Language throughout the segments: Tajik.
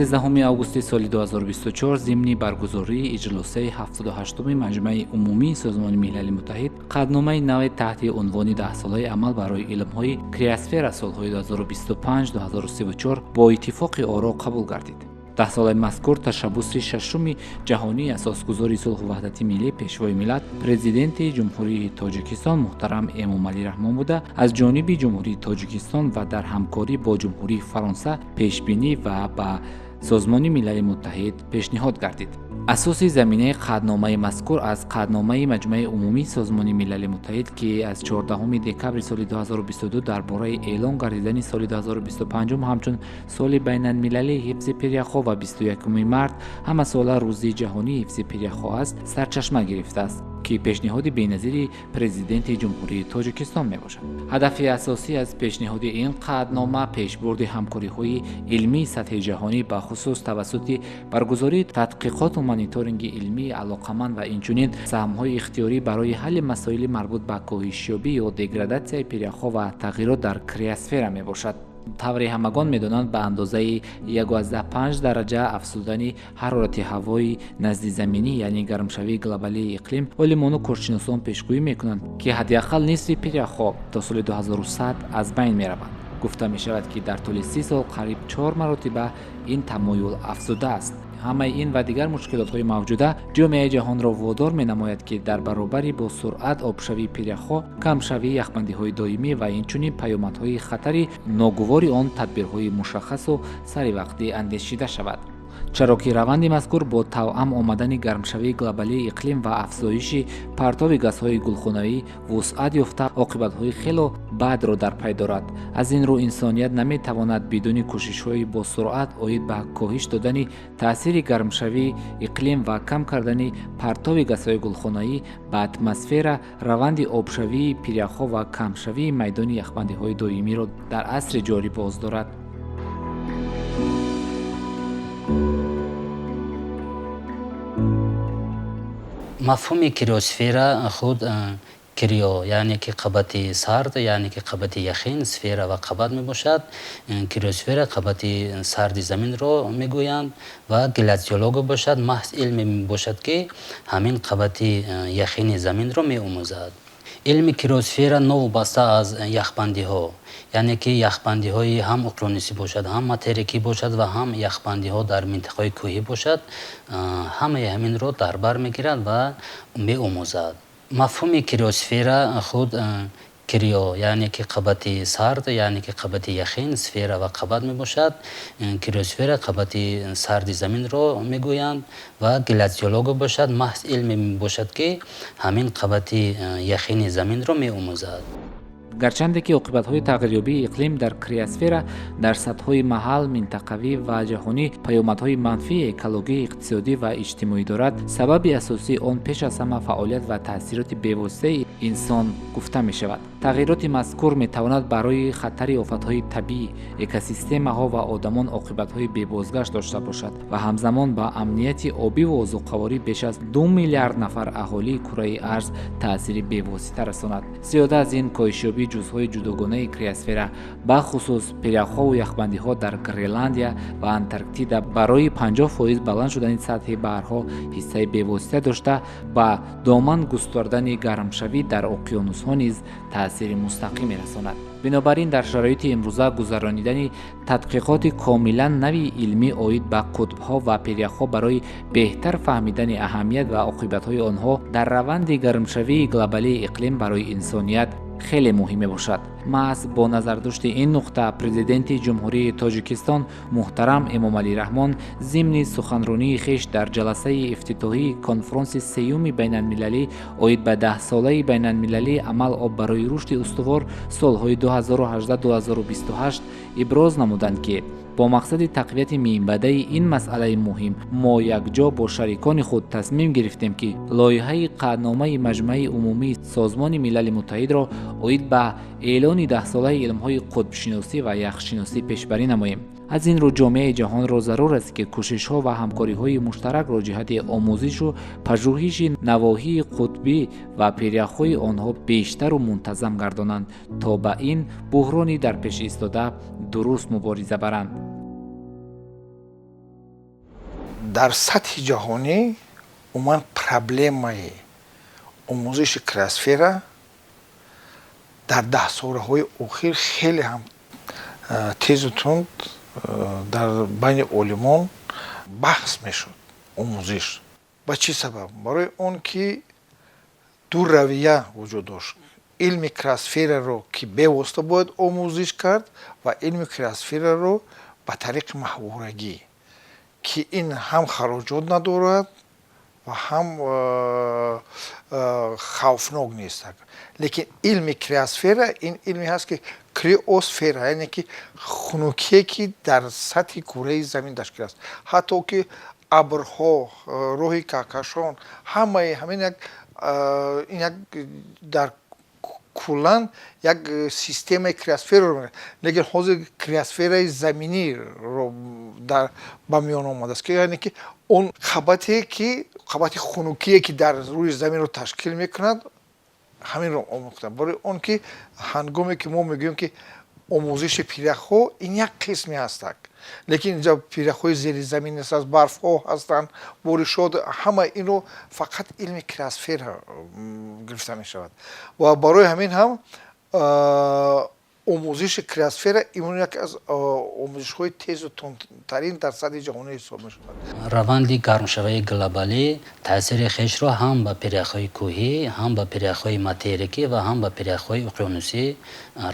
13 августи соли 2024 зимни баргузории иҷлосаи 78-уми Маҷмаи Умумии Созмони Милали Муттаҳид қатъномаи наве таҳти унвони Даҳсолаи амал барои илмҳои криосфера солҳои 2025-2034 бо иттифоқи оро қабул гардид. Даҳсолаи мазкур ташаббуси шашуми ҷаҳонии асосгузори сулҳу ваҳдати миллӣ, Пешвои миллат, Президенти Ҷумҳурии Тоҷикистон муҳтарам Эмомалӣ Раҳмон буда, аз ҷониби Ҷумҳурии Тоҷикистон ва дар ҳамкорӣ бо Ҷумҳурии Фаронса пешбинӣ ва ба Созмони Милали Муттаҳид пешниҳод гардид. Асоси заминаи қатъномаи мазкур аз қатъномаи Маҷмаи Умумии Созмони Милали Муттаҳид, ки аз 14 декабри соли 2022 дар бораи эълон гардидани соли 2025 ҳамчун соли байналмилалии ҳифзи пиряхҳо ва 21 март ҳамасола Рӯзи ҷаҳонии ҳифзи пиряхҳо аст, сарчашма гирифтааст, ки пешниҳоди беназири Президенти Ҷумҳурии Тоҷикистон мебошад. Ҳадафи асосӣ аз пешниҳоди ин қатънома пешбурди ҳамкориҳои илмии сатҳи ҷаҳонӣ, бахусус тавассути баргузории тадқиқоту мониторинги илмии алоқаманд ва инчунин саҳмҳои ихтиёрӣ барои ҳалли масоили марбут ба коҳишёбӣ ё деградатсияи пиряхҳо ва тағйирот дар криосфера мебошад. Тавре ҳамагон медонанд, ба андозаи 1,5 дараҷа афзудани ҳарорати ҳавои наздизаминӣ, яъне гармшавии глобалии иқлим, олимону коршиносон пешгӯӣ мекунанд, ки ҳадди ақал нисфи пиряхҳо то соли 2100 аз байн мераванд. Гуфта мешавад, ки дар тӯли 30 сол қариб 4 маротиба ин тамоюл афзудааст. Ҳамаи ин ва дигар мушкилотҳои мавҷуда ҷомеаи ҷаҳонро водор менамояд, ки дар баробари бо суръат обшавии пиряхҳо, камшавии яхбандиҳои доимӣ ва инчунин паёмадҳои хатари ногувори он тадбирҳои мушаххасу саривақтӣ андешида шавад. Чаро ки раванди мазкур бо тавъам омадани гармшавии глобалии иқлим ва афзоиши партови газҳои гулхонавӣ вусъат ёфта, оқибатҳои хело бадро дар пай дорад. Аз ин рӯ инсоният наметавонад бидуни кӯшишҳои босуръат оид ба коҳиш додани таъсири гармшавии иқлим ва кам кардани партови газҳои гулхонаӣ ба атмосфера раванди обшавии пиряхҳо ва камшавии майдони яхбандиҳои доимиро дар асри ҷорӣ боз дорад. Мафҳуми криосфера худ крио, яъне ки қабати сард, яъне ки қабати яхин, сфера ва қабат мебошад. Криосфера қабати сарди заминро мегӯянд ва гляциология бошад маҳз илме мебошад, ки ҳамин қабати яхини заминро меомӯзад. Илми криосфера новобаста аз яхбандиҳо, яъне ки яхбандиҳои ҳам уқёнусӣ бошад, ҳам материкӣ бошад ва ҳам яхбандиҳо дар минтақаи кӯҳӣ бошад, ҳамаи ҳаминро дар бар мегирад ва меомӯзад. Мафҳуми криосфера худ крио, яъне ки қабати сард, яъне ки қабати яхин, сфера ва қабат мебошад. Криосфера қабати сарди заминро мегӯянд ва гляциология бошад маҳз илме мебошад, ки ҳамин қабати яхини заминро меомӯзад. Гарчанде ки оқибатҳои тағйирёбии иқлим дар криосфера дар сатҳҳои маҳал, минтақавӣ ва ҷаҳонӣ паёмадҳои манфии экологӣ, иқтисодӣ ва иҷтимоӣ дорад, сабаби асосии он пеш аз ҳама фаъолият ва таъсироти бевоситаи инсон гуфта мешавад. Тағйироти мазкур метавонад барои хатари офатҳои табиӣ, экосистемаҳо ва одамон оқибатҳои бебозгашт дошта бошад ва ҳамзамон ба амнияти обиву озуқаворӣ беш аз 2 миллиард нафар аҳолии кураи арз таъсири бевосита расонад. Зиёда аз ин, коҳишёбии ҷузъҳои ҷудогонаи криосфера, бахусус пиряхҳову яхбандиҳо дар Гренландия ва Антарктида барои 50% баланд шудани сатҳи баҳрҳо ҳиссаи бевосита дошта, ба доман густардани гармшавӣ дар уқёнусҳо низ таъсири мустақим мерасонад. Бинобар ин, дар шароити имрӯза гузаронидани тадқиқоти комилан нави илмӣ оид ба қутбҳо ва пиряхҳо барои беҳтар фаҳмидани аҳамият ва оқибатҳои онҳо дар раванди гармшавии глобалии иқлим барои инсоният хеле муҳим мебошад. Маҳз бо назардошти ин нуқта Президенти Ҷумҳурии Тоҷикистон муҳтарам Эмомалӣ Раҳмон зимни суханронии хеш дар ҷаласаи ифтитоҳии конфронси сеюми байналмилалӣ оид ба даҳсолаи байналмилалии амал об барои рушди устувор солҳои 2018-2028 иброз намуданд, ки бо мақсади тақвияти минбаъдаи ин масъалаи муҳим мо якҷо бо шарикони худ тасмим гирифтем, ки лоиҳаи қатъномаи Маҷмаи Умумии Созмони Милали Муттаҳидро оид ба эълони даҳсолаи илмҳои қутбшиносӣ ва яхшиносӣ пешбарӣ намоем. Аз ин рӯ ҷомеаи ҷаҳонро зарур аст, ки кӯшишҳо ва ҳамкориҳои муштаракро ҷиҳати омӯзишу пажӯҳиши навоҳии қутбӣ ва пиряхҳои онҳо бештару мунтазам гардонанд, то ба ин буҳрони дар пеш истода дуруст мубориза баранд. Дар сатҳи ҷаҳонӣ умуман проблемаи омӯзиши криосфера дар даҳсолаҳои охир хеле ҳам тезу тунд дар байни олимон баҳс мешуд. Омӯзиш ба чӣ сабаб? Барои он ки ду равия вуҷуд дошт: илми криосфераро, ки бевосита бояд омӯзиш кард, ва илми криосфераро ба тариқи маҳворагӣ, ки ин ҳам хароҷот надорад ва ҳам хавфнок нест. Лекин илми криосфера ин илме ҳаст, ки криосфера, яъне ки хунукие, ки дар сатҳи кураи замин ташкил аст, ҳатто ки абрҳо, роҳи каҳкашон, ҳамаи ҳамин як ин як дар куллан як системаи криосфераро. Лекин ҳозир криосфераи заминиро ба миён омадааст, ки яъне ки он қабате, ки қабати хунукие, ки дар рӯи заминро ташкил мекунад, ҳаминро омӯхтам. Барои он ки ҳангоме ки мо мегӯем, ки омӯзиши пиряхҳо ин як қисме ҳастак, лекин инҷа пиряхҳои зеризамин аст, барфҳо ҳастанд, боришот, ҳама инро фақат илми криосфера гирифта мешавад. Ва барои ҳамин ҳам омӯзиши криосфера имрӯз яке аз омӯзишҳои тезу тундтарин дар сатҳи ҷаҳонӣ ҳисоб мешавад. Раванди гармшавии глобалӣ таъсири хешро ҳам ба пиряхҳои кӯҳӣ, ҳам ба пиряхҳои материкӣ ва ҳам ба пиряхҳои уқёнусӣ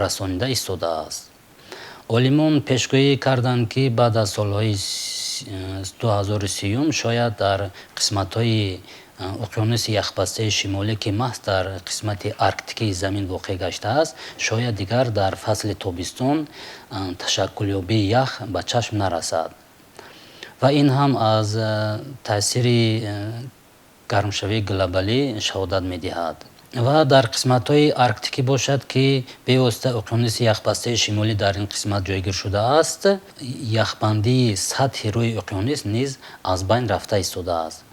расонида истодааст. Олимон пешгӯӣ карданд, ки баъд аз солҳои 2030 шояд дар қисматҳои уқёнуси яхбастаи шимолӣ, ки маҳз дар қисмати арктикии замин воқеъ гаштааст, шояд дигар дар фасли тобистон ташаккулёбии ях ба чашм нарасад. Ва ин ҳам аз таъсири гармшавии глобалӣ шаҳодат медиҳад. Ва дар қисматҳои арктикӣ бошад, ки бевосита уқёнуси яхбастаи шимолӣ дар ин қисмат ҷойгир шудааст, яхбандии сатҳи рӯи уқёнус низ аз байн рафта истодааст.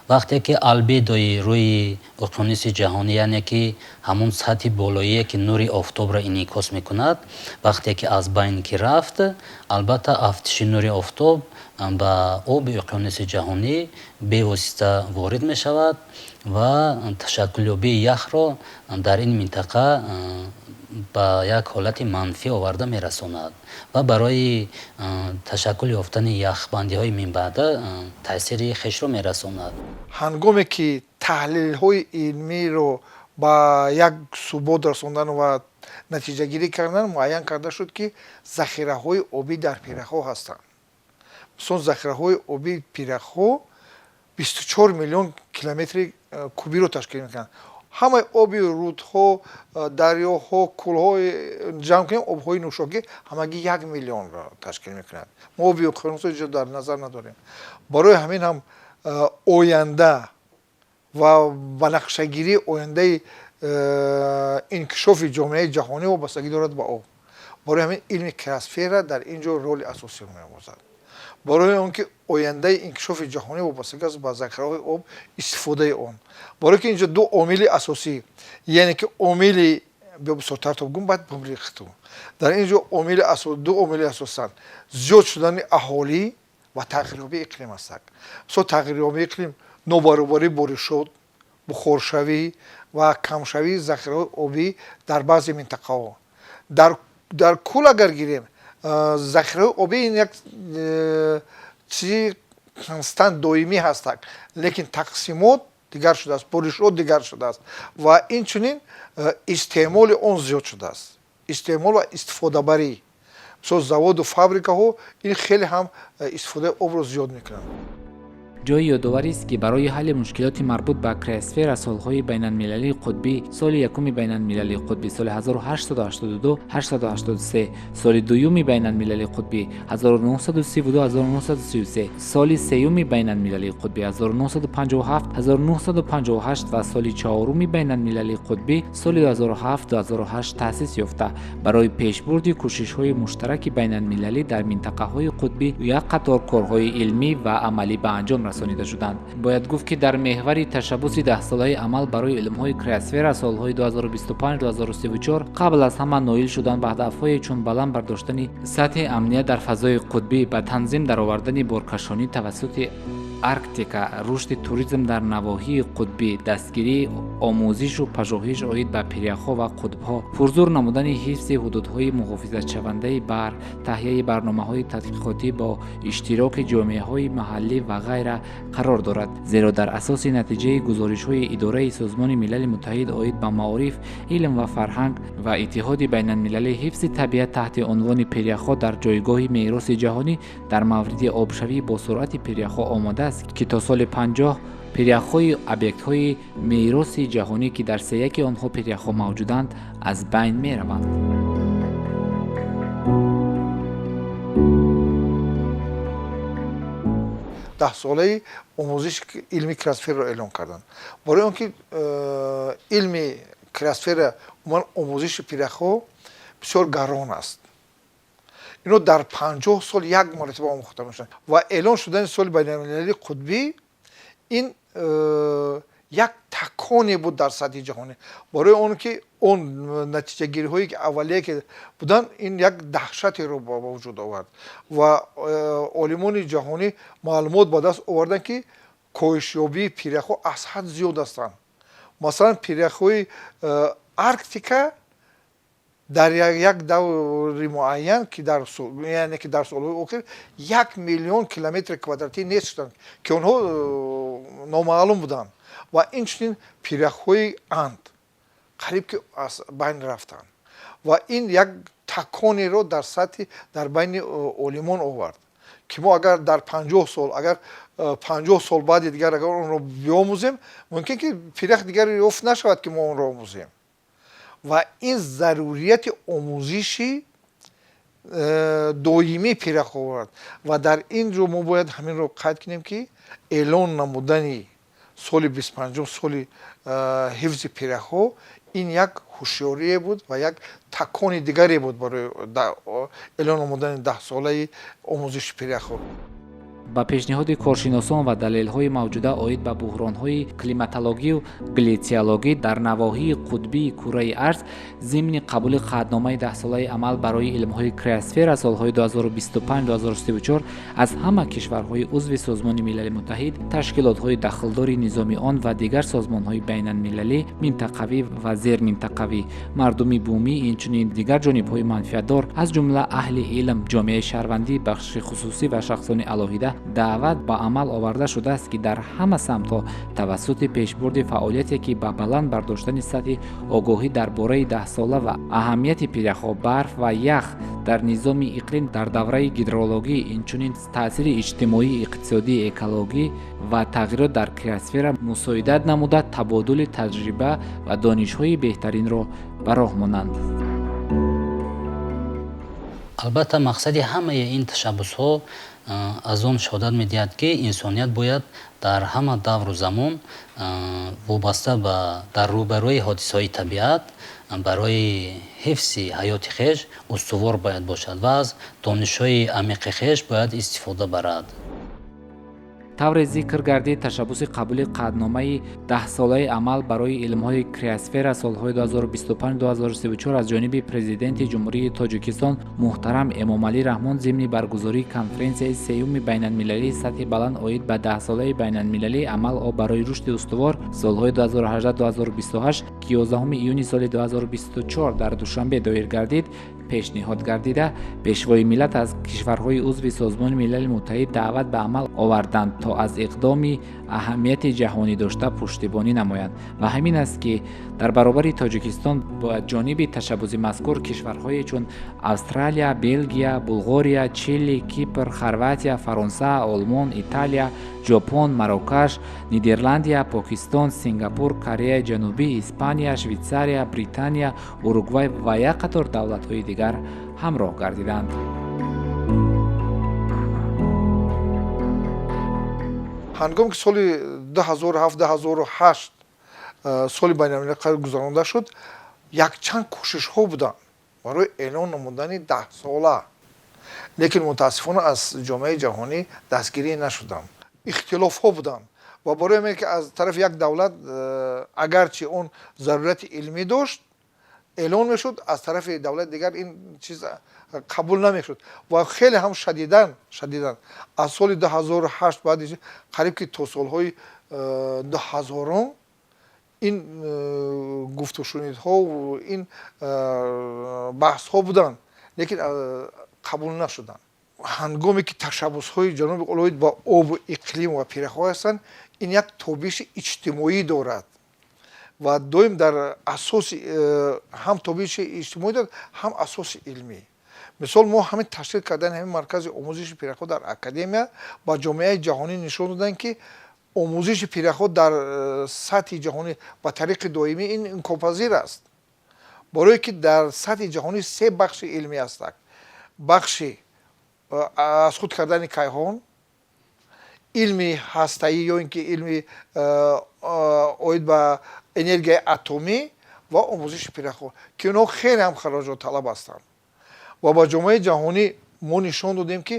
Вақте ки албедои рӯи уқёнуси ҷаҳонӣ, яъне ки ҳамон сатҳи болоие, ки нури офтобро инъикос мекунад, вақте ки аз байн ки рафт, албатта афтиши нури офтоб ба оби уқёнуси ҷаҳонӣ бевосита ворид мешавад ва ташаккулёбии яхро дар ин минтақа ба як ҳолати манфӣ оварда мерасонад ва барои ташаккул ёфтани яхбандиҳои минбаъда таъсири хешро мерасонад. Ҳангоме ки таҳлилҳои илмиро ба як субот расондан ва натиҷагирӣ кардан, муайян карда шуд, ки захираҳои обӣ дар пиряхҳо ҳастанд. Мисол, захираҳои обии пиряхҳо 24 миллион километри кубиро ташкил мекунанд. Ҳамаи оби рудҳо, дарёҳо, кӯлҳои ҷамъ кунем, обҳои нӯшокӣ ҳамагӣ 1 миллионро ташкил мекунад. Мо оби уқёнусро инҷо дар назар надорем. Барои ҳамин ҳам оянда ва ба нақшагирии ояндаи инкишофи ҷомеаи ҷаҳонӣ вобастагӣ дорад ба об. Барои ҳамин илми криосфера дар ин ҷо роли асосиро меомӯзад, барои он ки ояндаи инкишофи ҷаҳонӣ вобастагӣ аст ба захираҳои об, истифодаи он. Барои ки инҷо ду омили асосӣ, яъне ки омили биё бисёртар то гум, баъд бумрихту дар ин ҷо омили ду омили асосанд: зиёд шудани аҳолӣ ва тағйирёбии иқлим ҳастанд. Мисол, тағйирёбии иқлим, нобаробарии боришот, бухоршавӣ ва камшавии захираҳои обӣ дар баъзе минтақаҳо. Дар кул агар гирем, захираҳои обӣ ин як чизи констант, доимӣ ҳастанд, лекин тақсимот дигар шудааст, боришот дигар шудааст ва инчунин истеъмоли он зиёд шудааст, истеъмол ва истифодабарӣ. Мисол, заводу фабрикаҳо ин хеле ҳам истифодаи обро зиёд мекунанд. Ҷои ёдоварист, ки барои ҳалли мушкилоти марбут ба криосфера солҳои байналмилалии қутбӣ: соли якуми байналмилалии қутбӣ соли 1882, 883, соли дуюми байналмилалии қутбӣ 1932, 1933, соли сеюми байналмилалии қутбӣ 1957, 1958 ва соли чаҳоруми байналмилалии қутбӣ соли 2007, 2008 таъсис ёфта, барои пешбурди кӯшишҳои муштараки байналмилалӣ дар минтақаҳои қутбӣ як қатор корҳои илмӣ ва амалӣ ба анҷом расонида шуданд. Бояд гуфт, ки дар меҳвари ташаббуси даҳсолаи амал барои илмҳои криосфера солҳои 2025-2034 қабл аз ҳама ноил шудан ба ҳадафҳое чун баланд бардоштани сатҳи амният дар фазои қутбӣ, ба танзим даровардани боркашонӣ тавассути Арктика, рушди туризм дар навоҳии қутбӣ, дастгирии омӯзишу пажӯҳиш оид ба пиряхҳо ва қутбҳо, пурзур намудани ҳифзи ҳудудҳои муҳофизатшавандаи баҳр, таҳияи барномаҳои тадқиқотӣ бо иштироки ҷомеаҳои маҳаллӣ ва ғайра қарор дорад. Зеро дар асоси натиҷаи гузоришҳои Идораи Созмони Милали Муттаҳид оид ба маориф, илм ва фарҳанг ва Иттиҳоди байналмилалии ҳифзи табиат таҳти унвони пиряхҳо дар ҷойгоҳи мероси ҷаҳонӣ дар мавриди обшавӣ бо суръати пиряхҳо омадааст, ки то соли 50 пиряхҳои объектҳои мероси ҷаҳонӣ, ки дар сеяки онҳо пиряхҳо мавҷуданд, аз байн мераванд. Даҳсолаи омӯзиши илми криосфераро эълон карданд. Барои он ки илми криосфера, умуман омӯзиши пиряхҳо бисёр гарон аст. Ино дар 50 сол як маротиба омӯхта мешаванд ва эълон шудани соли байналмилалии қутбӣ ин як таконе буд дар сатҳи ҷаҳонӣ. Барои он ки он натиҷагириҳое ки аввалие ки буданд, ин як даҳшатеро ба вуҷуд овард ва олимони ҷаҳонӣ маълумот ба даст оварданд, ки коҳишёбии пиряхҳо аз ҳад зиёд ҳастанд. Масалан, пиряхҳои Арктика дар як даври муайян, ки яъне ки дар солҳои охир 1 миллион километри квадратӣ нест шуданд, ки онҳо номаълум буданд. Ва инчунин пиряхҳои Анд қариб ки аз байн рафтанд ва ин як таконеро дар сатҳи дар байни олимон овард, ки мо агар дар 50 сол, агар 50 сол баъди дигар агар онро биомӯзем, мумкин ки пирях дигар ёфт нашавад, ки мо онро омӯзем. Ва ин зарурияти омӯзиши доимии пиряхҳо овард. Ва дар ин ҷо мо бояд ҳаминро қайд кунем, ки эълон намудани соли 25-ум соли ҳифзи пиряхҳо ин як ҳушёрие буд ва як такони дигаре буд барои эълон намудани даҳсолаи омӯзиши пиряхҳо. Ба пешниҳоди коршиносон ва далелҳои мавҷуда оид ба буҳронҳои климатологию глетсиологӣ дар навоҳии қутбии кураи арз зимни қабули қатъномаи даҳсолаи амал барои илмҳои криосфера солҳои 2025-2034 аз ҳама кишварҳои узви Созмони Милали Муттаҳид, ташкилотҳои дахлдори низоми он ва дигар созмонҳои байналмилалӣ, минтақавӣ ва зерминтақавӣ, мардуми бумӣ, инчунин дигар ҷонибҳои манфиатдор, аз ҷумла аҳли илм, ҷомеаи шаҳрвандӣ, бахши хусусӣ ва шахсони алоҳида даъват ба амал оварда шудааст, ки дар ҳама самтҳо тавассути пешбурди фаъолияте, ки ба баланд бардоштани сатҳи огоҳӣ дар бораи даҳсола ва аҳамияти пиряхҳо, барф ва ях дар низоми иқлим дар давраи гидрологӣ, инчунин таъсири иҷтимоӣ, иқтисодӣ, экологӣ ва тағйирот дар криосфера мусоидат намуда, табодули таҷриба ва донишҳои беҳтаринро ба роҳ монанд. Албатта, мақсади ҳамаи ин ташаббусҳо аз он шаҳодат медиҳад, ки инсоният бояд дар ҳама давру замон вобаста ба дар рӯбарӯи ҳодисаҳои табиат барои ҳифзи ҳаёти хеш устувор бояд бошад ва аз донишҳои амиқи хеш бояд истифода барад. Тавре зикр гардид, ташаббуси қабули қатъномаи даҳсолаи амал барои илмҳои криосфера солҳои 2025-2034 аз ҷониби Президенти Ҷумҳурии Тоҷикистон муҳтарам Эмомалӣ Раҳмон зимни баргузории конференсияи сеюми байналмилалии сатҳи баланд оид ба даҳсолаи байналмилалии амал барои рушди устувор солҳои 2018-2028, ки 11 июни соли 2024 дар Душанбе доир гардид, пешниҳод гардида, Пешвои миллат аз кишварҳои узви Созмони Милали Муттаҳид даъват ба амал оварданд, то аз иқдоми аҳамияти ҷаҳонӣ дошта пуштибонӣ намоянд. Ва ҳамин аст, ки дар баробари Тоҷикистон ба ҷониби ташаббуси мазкур кишварҳое чун Австралия, Белгия, Булғория, Чили, Кипр, Хорватия, Фаронса, Олмон, Италия, Ҷопон, Марокаш, Нидерландия, Покистон, Сингапур, Кореяи Ҷанубӣ, Испания, Швейтсария, Британия, Уругвай ва як қатор давлатҳои дигар ҳамроҳ гардиданд. Ҳангоме ки соли 2007, 2008 соли байналмилалӣ гузаронда шуд, якчанд кӯшишҳо буданд барои эълон намудани даҳсола, лекин мутаассифона аз ҷомеаи ҷаҳонӣ дастгирӣ нашуданд. Ихтилофҳо буданд ва барои ҳамин ки аз тарафи як давлат, агарчи он зарурияти илмӣ дошт, Эълон мешуд, аз тарафи давлати дигар ин чиз қабул намешуд ва хеле ҳам шадидан аз соли 2008 баъди қариб ки то солҳои 2000 ин гуфтушунидҳо, ин баҳсҳо буданд, лекин қабул нашуданд. Ҳангоме ки ташаббусҳои ҷаноби олӣ ба обу иқлим ва пиряхҳо ҳастанд, ин як тобиши иҷтимоӣ дорад ва доим дар асоси ҳам тобиши иҷтимоӣ дорад, ҳам асоси илмӣ. Мисол, мо ҳамин ташкил кардани ҳамин маркази омӯзиши пиряхҳо дар академия ба ҷомеаи ҷаҳонӣ нишон доданд, ки омӯзиши пиряхҳо дар сатҳи ҷаҳонӣ ба тариқи доимӣ ин имконпазир аст, барое ки дар сатҳи ҷаҳонӣ се бахши илмӣ ҳастанд: бахши аз худ кардани кайҳон, илми ҳастаӣ ё ин ки илми оид ба энергияи атомӣ ва омӯзиши пиряхҳо, ки онҳо хеле ҳам хароҷотталаб ҳастанд. Ва ба ҷомеаи ҷаҳонӣ мо нишон додем, ки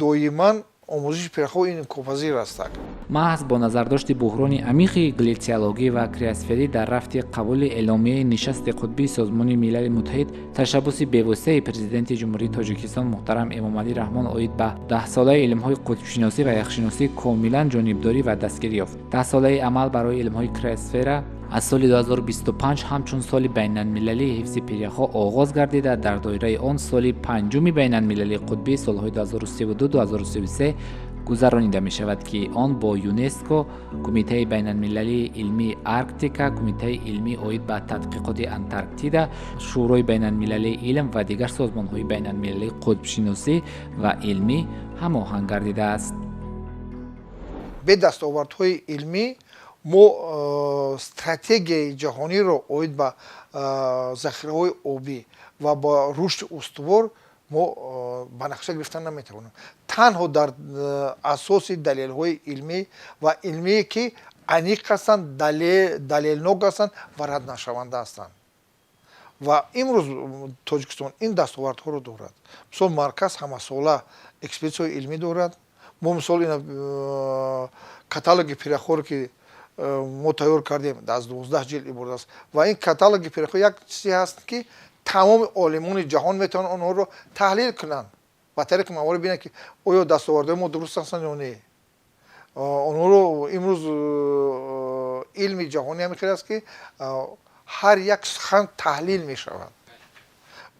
доиман омӯзиши пиряхҳо ин имконпазир ҳастанд. Маҳз бо назардошти буҳрони амиқи глитсиологӣ ва криосферӣ дар рафти қабули эъломияи нишасти қутбии Созмони Милали Муттаҳид, ташаббуси бевоситаи Президенти Ҷумҳурии Тоҷикистон муҳтарам Эмомалӣ Раҳмон оид ба даҳсолаи илмҳои қутбшиносӣ ва яхшиносӣ комилан ҷонибдорӣ ва дастгирӣ ёфт. Даҳсолаи амал барои илмҳои криосфера аз соли 2025 ҳамчун соли байналмилалии ҳифзи пиряхҳо оғоз гардида, дар доираи он соли панҷуми байналмилалии қутбӣ солҳои 2032-2033 гузаронида мешавад, ки он бо ЮНЕСКО, Кумитаи байналмилалии илмии Арктика, Кумитаи илмӣ оид ба тадқиқоти Антарктида, Шӯрои байналмилалии илм ва дигар созмонҳои байналмилалии қутбшиносӣ ва илмӣ ҳамоҳанг гардидааст. Бе дастовардҳои илмӣ мо стратегияи ҷаҳониро оид ба захираҳои обӣ ва ба рушди устувор мо ба нақша гирифтан наметавонем. Танҳо дар асоси далелҳои илмӣ ва илмие ки аниқ ҳастанд, далелнок ҳастанд ва раднашаванда ҳастанд. Ва имрӯз Тоҷикистон ин дастовардҳоро дорад. Мисол, марказ ҳамасола экспедитсияҳои илмӣ дорад. Мо, мисол, ина каталоги пиряхҳоро ки мо тайёр кардем, аз 12 ҷилд иборат аст, ва ин каталоги пиряхҳо як чизе ҳаст, ки тамоми олимони ҷаҳон метавонанд онҳоро таҳлил кунанд, ба тариқи маворид бинанд, ки оё дастовардҳои мо дуруст ҳастанд ё не. Онҳоро имрӯз илми ҷаҳонӣ ҳамин хел аст, ки ҳар як сухан таҳлил мешавад.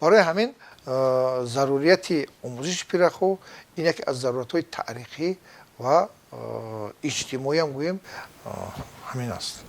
Барои ҳамин зарурияти омӯзиши пиряхҳо ин яке аз заруратҳои таърихӣ ва иҷтимоӣ ҳам гӯем ҳамин аст.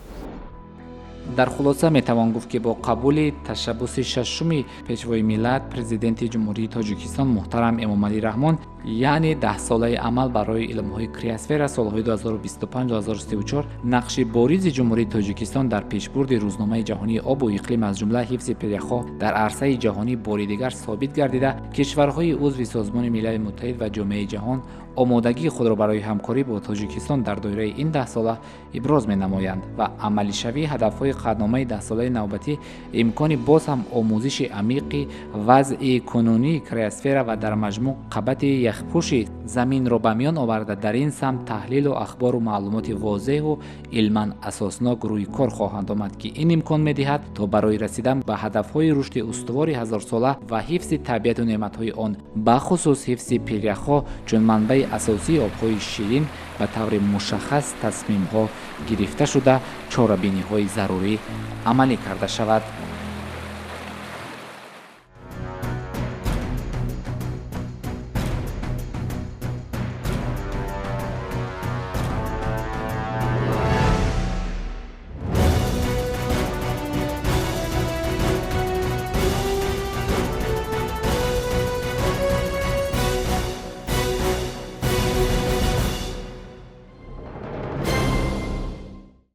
Дар хулоса метавон гуфт, ки бо қабули ташаббуси шашуми Пешвои миллат, Президенти Ҷумҳурии Тоҷикистон муҳтарам Эмомалӣ Раҳмон, яъне даҳсолаи амал барои илмҳои криосфера солҳои 2025-2034, нақши боризи Ҷумҳурии Тоҷикистон дар пешбурди рӯзномаи ҷаҳонии обу иқлим, аз ҷумла ҳифзи пиряхҳо дар арсаи ҷаҳонӣ бори дигар собит гардида, кишварҳои узви Созмони Милали Муттаҳид ва ҷомеаи ҷаҳон омодагии худро барои ҳамкорӣ бо Тоҷикистон дар доираи ин даҳсола иброз менамоянд ва амалишавии ҳадафҳои қатъномаи даҳсолаи навбатӣ имкони боз ҳам омӯзиши амиқи вазъи кунунии криосфера ва дар маҷмӯъ қабати яхпӯши заминро ба миён оварда, дар ин самт таҳлилу ахбору маълумоти возеҳу илман асоснок рӯи кор хоҳанд омад, ки ин имкон медиҳад, то барои расидан ба ҳадафҳои рушди устувори ҳазорсола ва ҳифзи табиату неъматҳои он, бахусус ҳифзи пиряхҳо чун манбаи асосии обҳои ширин, ба таври мушаххас тасмимҳо гирифта шуда, чорабиниҳои зарурӣ амалӣ карда шавад.